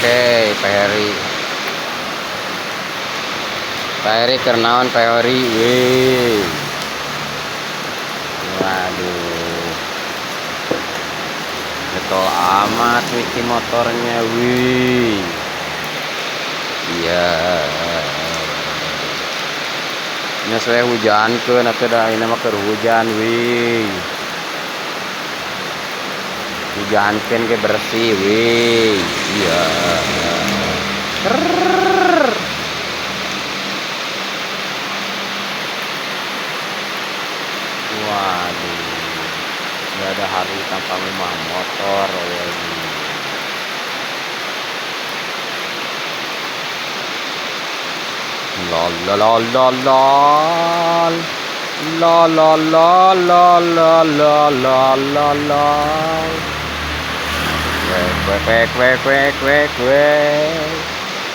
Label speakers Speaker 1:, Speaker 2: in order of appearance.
Speaker 1: Oke, Pak Heri. Pak Heri keur naon, Pak Heri? Wih. Waduh. Getol amat nyuci motornya, wih. Iya. Nya saya hujankeun atuh, da ini mah keur hujan, wih. Hujankeun ke bersih, wih. Iya. Krrrr. Waduh. Nggak ada hari tanpa rumah motor, waduh. La la la la la la la la la la la la la la. Wek wek wek wek wek wek wek.